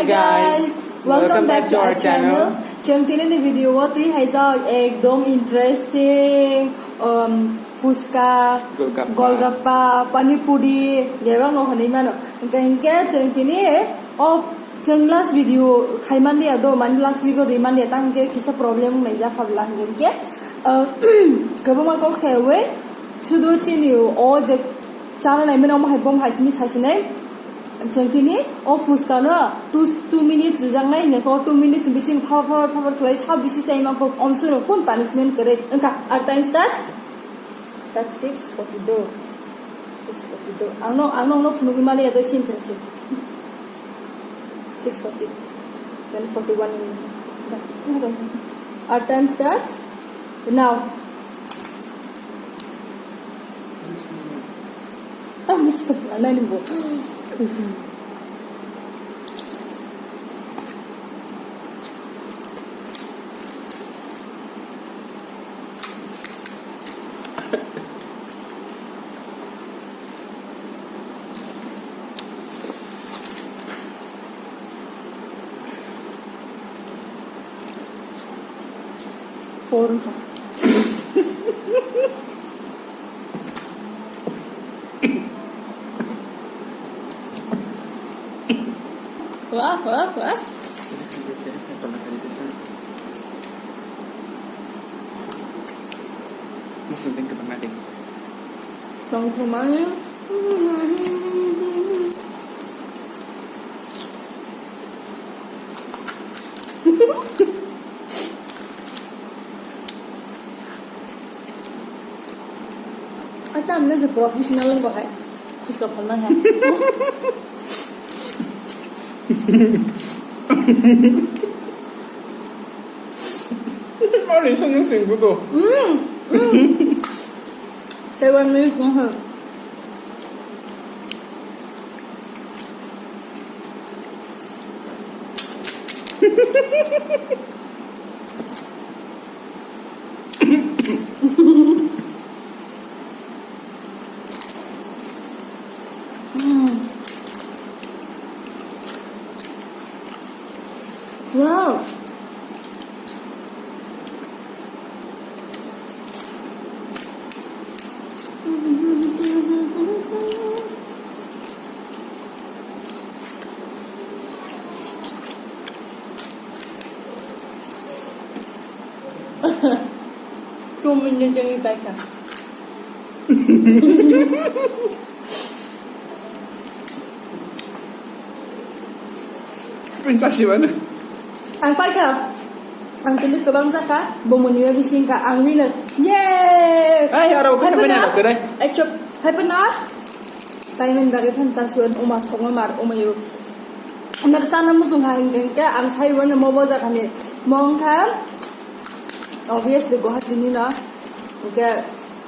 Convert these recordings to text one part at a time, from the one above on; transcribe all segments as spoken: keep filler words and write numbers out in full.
Hey guys, welcome back to our channel. Chwng tini ni video o twi hai jak ekdom interesting, um, fuchka, Golgappa. Golgappa, pani puri, bebak no hwnwi mano. Hwnkhe, hwnkhe chwng tini o chwng last video khai man liya do, mani last week o rwi man liya, ta hwnkhe kisa problem wngnai jak kha bwla, hwnkhe, hwnkhe, uh, kwbangma kok sayawi sudu chini o je chana nai mano, omo hai bom hai simi sai sinai. Chwng tini o fuchka no two, two minutes rijaknai, hwnkhe o two minutes bising phabar, phabar, phabar khlai sa bisi chai ma kok, omsoro kun punishment kwrwi wngkha. Our time starts. That's six forty-two. Six forty-two. Ang no, ang no, no phunugwi mali ya do sin chang sin. Six forty. Then forty-one in. Our time starts now. Ang gusto ko na ni bo. Four wngkha. Wah, wah, wah. Musuh tingkat tengah deh. Tongkhormani. Ata amne se professional ko hai. Khuska phalna hai. Mari song sing buto. Mm. Mm. Taiwan ni kung ha. Mm. Wow. Two minutes ni paikha. Pinta si mana? Ang paikha. Ang tini kwbang jakha, bo mwnwi bising kha, ang winner. Yay! Ai, aro ko Happy phaina na? Rok kere. Ai, chop. Happy na? Payment bagwi phan chasuan, uma thokma mar, uma yo. Amar chana musung ha hingke, hingke ang sai wan mo bo jakha ni. Mong kha. Obviously, Guwahati ni na. Hingke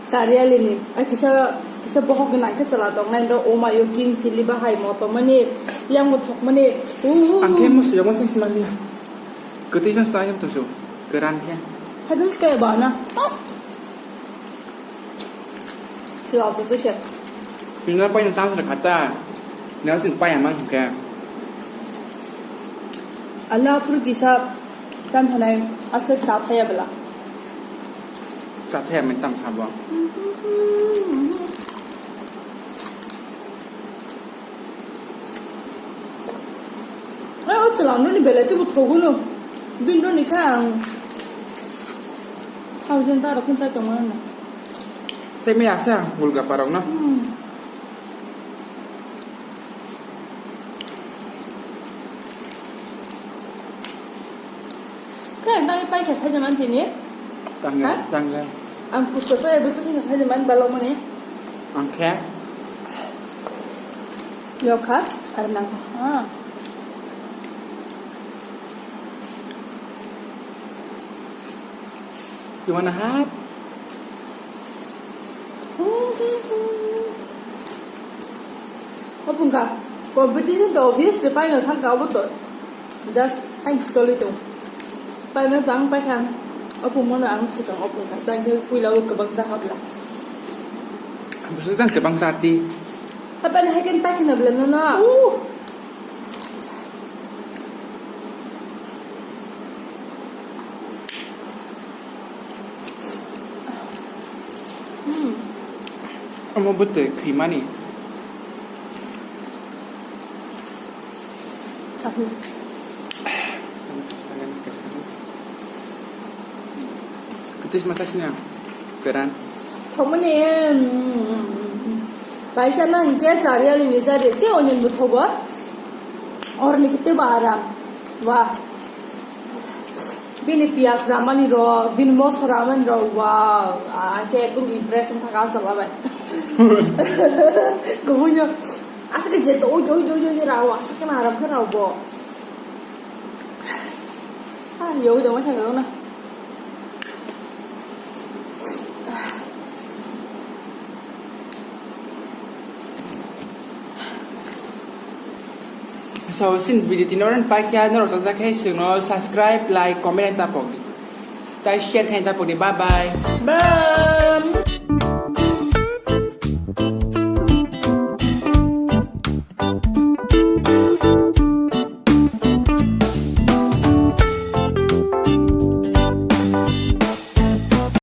Chariali ni. Ai, kisa, kisa bohok ni nangke chala tong nai, ro uma yo king chili bahai mo to mani, yang mo thok mani. Uh. Ang khe mo suyama sing smaliya. Kwtwi no sa yam to su. Kwran khe. Hadus kaya ba na. Ah. Sila tu tu siya. Pina pa yang chance kata. Na sin pa yang mang khe. Allah pur kisa tan thanai asek sa thaya bela. Sa thaya men tam sa bo. Ai, o chwlang roni belai teibo thogo no. Bini roni kha ang thousand ta rok phano chai tongmani no. Sai maya asa Golgappa rok no. Hmm. Khe ang tangwi paikha saida man tini. Tangwi, ha? Tangwi. Ang pusto saya besok ni saida man balok mani. Ang khe. Yokha, ar nangkha. Ha. You wanna have? Open ka. Competition to obviously paino thangka obo to. Just hain choli to. Paino tang paikha. Open mono ang sikang open ka. Tang ke puila o kwbang sa habla. Busu jang kwbang sa ti. Hapan haken paikha na bla no no. Uh. Omo bwtwi khwimani. Kwtwi sma sasina kwran. Thokmani, mm, paisa na hwnkhe chariali ni chari, te onion bo thogo. Orni kete ba aram. Wah. Bini piyas ramani rok, bini moso ramani rok, wow. Angkhe ekdom impress wngkha asalabai. Kubuino. Asake je doi, doi, doi, doi, doi, rao, asake na aram khe rao bo. Ah, yo, yo, yo, yo, na. So, sin video tino ran paikya, norok sajak hai sino subscribe, like, comment, and tapok di. Tai share khai tapok di. Bye bye. Bye.